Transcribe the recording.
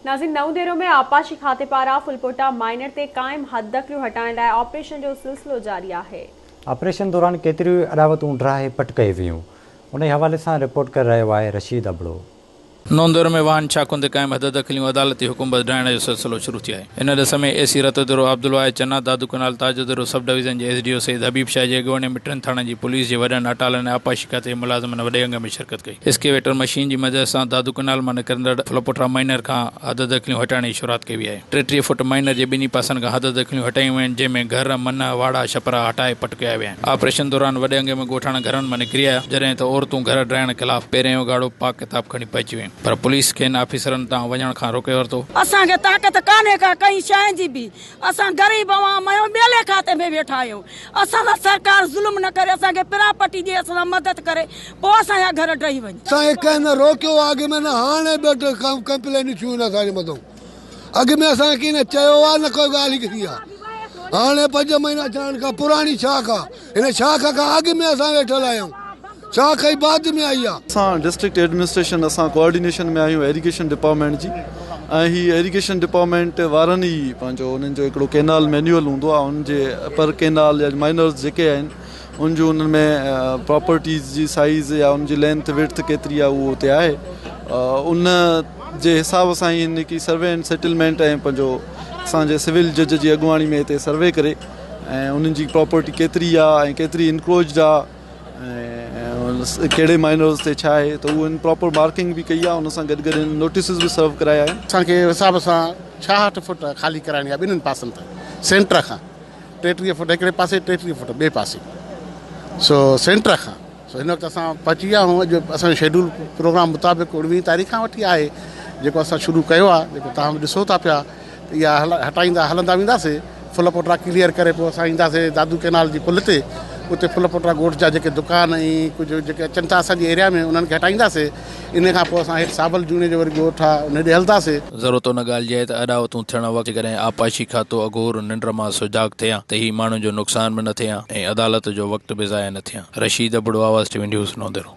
ناظرين نئون ديرو ۾ آبپاشي کاتي پاران ڦلپوٽا مائنر تي قائم حددخليون هٽائڻ لاء آپريشن جو سلسلو جاري آهي. آپريشن دوران ڪيتريون ئي اڏاوتون ڊاهي پٽ ڪيون ويون. انهي حوالي سان رپورٽ ڪري رهيو آهي رشيد ابڙو. نئون ديرو ۾ واهن شاخن تي قائم حددخليون عدالتي حڪم بعد ڊاهڻ جو سلسلو شروع ٿيو آهي. ان ڏس ۾ A C Ratodero Abdul Wahid Channa, Dadu canal Tajodero sub division جي S D O Syed Habib Shah جي اڳواڻي ۾ ٽن ٿاڻن جي پوليس جي وڏن اٽالن ۽ آبپاشي کاتي جي ملازمن وڏي انگ ۾ شرڪت ڪئي. اسڪيويٽر مشين جي مدد سان دادو ڪئنال مان نڪرندڙ ڦلپوٽا مائنر کان حد دخليون هٽائڻ جي شروعات ڪئي وئي آهي. 33 فوٽ مائنر جي ٻنهي پاسن کان حد دخليون هٽايون ويون آهن جنهن ۾ گهر، منهه، واڙا، ڇپرا هٽائي پٽ ڪيا ويا آهن. آپريشن دوران وڏي انگ ۾ ڳوٺاڻا گهرن مان نڪري آيا جڏهن ته عورتون گهر ڊاهڻ خلاف پيرين اگهاڙو پاڪ ڪتاب کڻي پهچي ويون پر پوليس کين آفيسرن تان وڃڻ کان روڪي ورتو. اسان کي طاقت ڪانهي ڪا ڪنهن شيء جي به اسان غريب عوام آهيون ٻيلي کاتي ۾ ويٺا آهيون اسان سان سرڪار ظلم نه ڪري اسان کي پراپرٽي ڏئي اسان سان مدد ڪري پوء اسان جا گهر ڊهي وڃن. اسان کي ڪنهن نه روڪيو آ اڳ ۾ نه هاڻي ٻه ٽي ڪمپلينون ٿيون آهن اسان جي مٿان اڳ ۾ اسان کي ڪنهن نه چيو آ نه ڪو ڳالهه ٿي آ هاڻي پنج مهينا ٿيا کان پراڻي شاخ آ هن شاخ کان اڳ ۾ اسان ويٺل آهيون شاخ ئي بعد ۾ آئي آ. اسان ڊسٽرڪٽ ايڊمنسٽريشن اسان ڪوآرڊينيشن ۾ آهيون ايريگيشن ڊپارٽمينٽ جي ۽ هي ايريگيشن ڊپارٽمينٽ وارن ئي پنهنجو انهن جو هڪڙو ڪينال مينيول هوندو آهي ان جي پر ڪينال يا مائنرز جيڪي آهن ان جون انهن ۾ پراپرٽيز جي سائيز يا ان جي لينٿ وڊٿ ڪيتري آهي اهو اتي آهي ان جي حساب سان ئي هن هڪ سروي اينڊ سيٽلمينٽ ۽ پنهنجو اسان جي سول جج جي اڳواڻي ۾ هتي سروي ڪري ۽ انهن جي پراپرٽي ڪيتري آهي ۽ ڪيتري انڪروچڊ آهي ۽ ڪهڙي مائنرز تي ڇا آهي ته اهو ان پراپر مارڪنگ به ڪئي آهي ان سان گڏ گڏ هن نوٽيسز به سرو ڪرايا آهن. اسان کي حساب سان 66 فوٽ خالي ڪرائڻي آهي ٻنهين پاسن تان سينٽر کان 33 فوٽ هڪڙي پاسي 33 فوٽ ٻئي پاسي سو سينٽر کان سو هن وقت اسان پهچي ويا آهيون اڄ اسان جو شيڊول پروگرام مطابق 19 تاريخ کان وٺي آهي جيڪو اسان شروع ڪيو آهي جيڪو توهان به ڏسو ٿا پيا ته اها هٽائيندا هلندا وينداسي ڦل پوٽا ڪليئر ڪري پوء اسان اينداسي دادو ڪئنال جي پل تي اتي ڦل پوٽا ڳوٺ جا جيڪي دڪان ۽ ڪجهه جيڪي اچن ٿا اسان جي ايريا ۾ انهن کي هٽائينداسي ان کان پوء اسان هيٺ صابل جوڻيجو وري ڳوٺ آ ان ڏي هلنداسي. ضرورت ان ڳالهه جي آهي ته اڏاوتون ٿيڻ وقت جيڪڏهن آبپاشي کاتو اگهور ننڊ مان سجاڳ ٿئي ها ته هي ماڻهن جو نقصان به نه ٿئي ها ۽ عدالت جو وقت به ضايع نه ٿئي ها. Rashid Abro, Awaz T V news, Naudero.